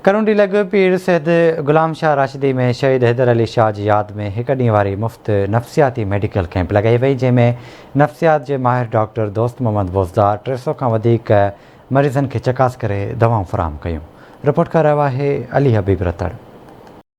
ڪرونڊي لڳ پير سيد غلام شاهه راشدي ۾ شهيد حيدر علي شاهه جي ياد ۾ هڪ ڏينهن واري مفت نفسياتي ميڊيڪل ڪئمپ لڳائي وئي جنهن ۾ نفسيات جي ماهر ڊاڪٽر دوست محمد بوزدار 300 کان وڌيڪ مريضن کي چڪاس ڪري دوائون فراهم ڪيون رپورٽ ڪري رهيو آهي علي حبيب رتڙ.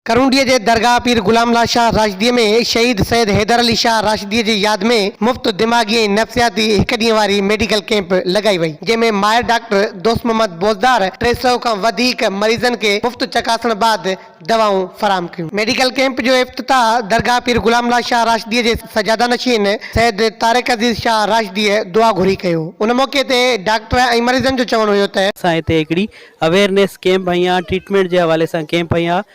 ڪرونڊيء جي درگاهه پير غلام الله شاهه راشديء ۾ شهيد سيد حيدر علي شاهه راشديء جي ياد ۾ مفت دماغي ۽ نفسياتي هڪ ڏينهن واري ميڊيڪل ڪئمپ لڳائي وئي، جنهن ۾ ماهر ڊاڪٽر دوست محمد بوزدار 300 کان وڌيڪ مريضن کي مفت چڪاسڻ بعد دوائون فراهم ڪيون. ميڊيڪل ڪئمپ جو افتتاح درگاهه پير غلام الله شاهه راشديء جي سجاده نشين سيد طارق عزيز شاهه راشديء دعا گهري ڪيو. ان موقعي تي ڊاڪٽر ۽ مريضن جو چوڻ هيو ته. اسان هتي هڪڙي اويئرنيس ڪيمپ هنئي آ ٽريٽمينٽ جي حوالي سان ڪيمپ هنئي آ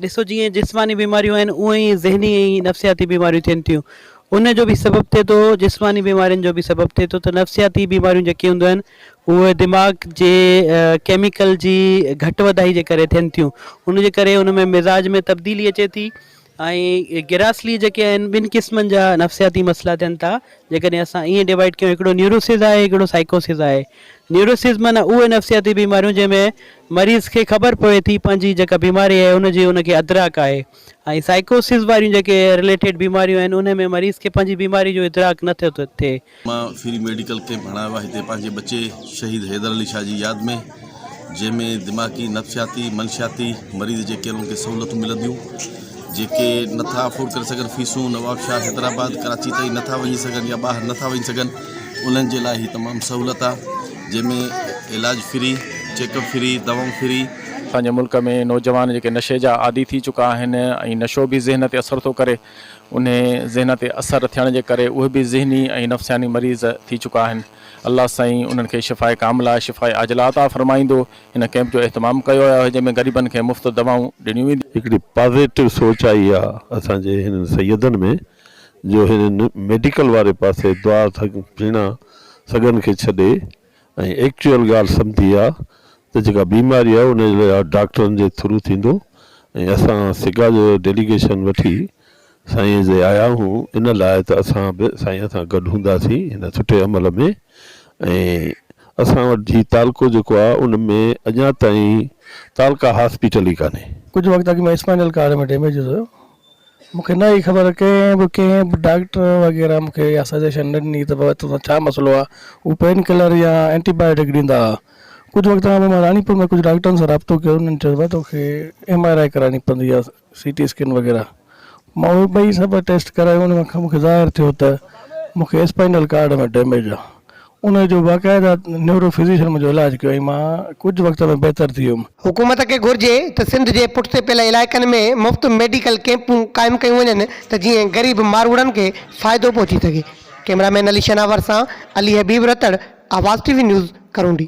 ڏسو جيئن جسماني بيماريون آهن اونئن ئي ذهني ۽ نفسياتي بيماريون ٿين ٿيون ان جو به سبب ٿئي ٿو جسماني بيمارين جو به سبب ٿئي ٿو ته نفسياتي بيماريون جيڪي هونديون آهن اهي دماغ جي ڪيميڪل جي گهٽ وڌائي جي ڪري ٿين ٿيون ان جي ڪري ان ۾ مزاج ۾ تبديلي اچي ٿي ۽ گراسلي جيڪي آهن ٻن قسمن جا نفسياتي مسئلا ٿين ٿا جيڪڏهن اسان ائين ڊوائيڊ ڪيون هڪڙو نيوروسز آهي هڪڙو سائيڪوسز آهي نيوروسز معنيٰ اهي نفسياتي بيماريون جنهن ۾ مريض کي خبر پوي ٿي پنهنجي جيڪا بيماري آهي ان جي ان کي ادراڪ آهي ۽ سائيڪوسز واريون جيڪي رليٽيڊ بيماريون آهن ان ۾ مريض کي پنهنجي بيماري جو ادراڪ نه ٿيو ٿو ٿئي. مان فري ميڊيڪل ڪئمپ هڻايو آهي هتي پنهنجي ٻچي شهيد حيدر علي شاهه جي ياد ۾ جنهن ۾ دماغي نفسياتي منشياتي مريض جيڪي آهن انهن کي سهولتون ملنديون جيڪي نٿا افورڊ ڪري سگهن فيسون نوابشاهه حيدرآباد ڪراچي تائين نٿا وڃي سگهن يا ٻاهر نٿا وڃي سگهن انهن جي لاء هي تمام سهولت آهي جنهن ۾ علاج فري چيڪ اپ فري دوائون فري. اسان جي ملڪ ۾ نوجوان جيڪي نشي جا عادي ٿي چڪا آهن ۽ نشو به ذهن تي اثر ٿو ڪري انهي ذهن تي اثر ٿيڻ جي ڪري اهي به ذهني ۽ نفسياني مريض ٿي چڪا آهن. الله سائين انهن کي شفاء ڪامله، شفاء عاجله عطا فرمائيندو. هن ڪئمپ جو اهتمام ڪيو ويو آهي جنهن ۾ غريبن کي مفت دوائون ڏنيون وينديون. هڪڙي پازيٽو سوچ آئي آ اسان جي هنن سيدن ۾ جو هنن ميڊيڪل واري پاسي دعا ڦيڻا سڳن کي ڇڏي ۽ ايڪچوئل ڳالهه سمجهي آ ته جيڪا بيماري آ ان جو علاج ڊاڪٽرن جي ٿرو ٿيندو ۽ اسان سگا جو ڊيليگيشن وٺي سائين جي آيا آهيون ان لاء ته اسان به سائين سان گڏ هونداسين هن سٺي عمل ۾ ۽ اسان وٽ هي تعلقو جيڪو آ ان ۾ اڃا تائين تعلقه هاسپيٽل ئي ڪانهي. ڪجهه وقت اڳ ۾ اسپائنل ڪارڊ ۾ ڊيميج هيو مون کي نه ئي خبر ڪنهن به ڪنهن به ڊاڪٽر وغيره مون کي اها سجيشن نه ڏني ته بابا توسان ڇا مسئلو آهي هو پين ڪلر يا اينٽي بايوٽڪ ڏيندا هئا ڪجهه وقت کان پوء مان راڻيپور ۾ ڪجهه ڊاڪٽرن سان رابطو ڪيو انهن چيو بابا توکي ايم آر I ڪرائڻي پوندي يا سي ٽي اسڪين وغيره مان اهي ٻئي سڀ ٽيسٽ ڪرايو ان کان مون کي ظاهر ٿيو ته مون کي اسپائنل ڪارڊ ۾ ڊيميج آهي ان جو باقاعده نيورو فزيشن منهنجو علاج ڪيو ۽ مان ڪجهه وقت ۾ بهتر ٿي ويم. حڪومت کي گهرجي ته سنڌ جي پٺتي پيل علائقن ۾ مفت ميڊيڪل ڪئمپون قائم ڪيون وڃن ته جيئن غريب ماروئڙن کي فائدو پهچي سگهي. ڪئميرا مين علي شناور سان Ali Habib Ratar, Awaz T V news, Karondi.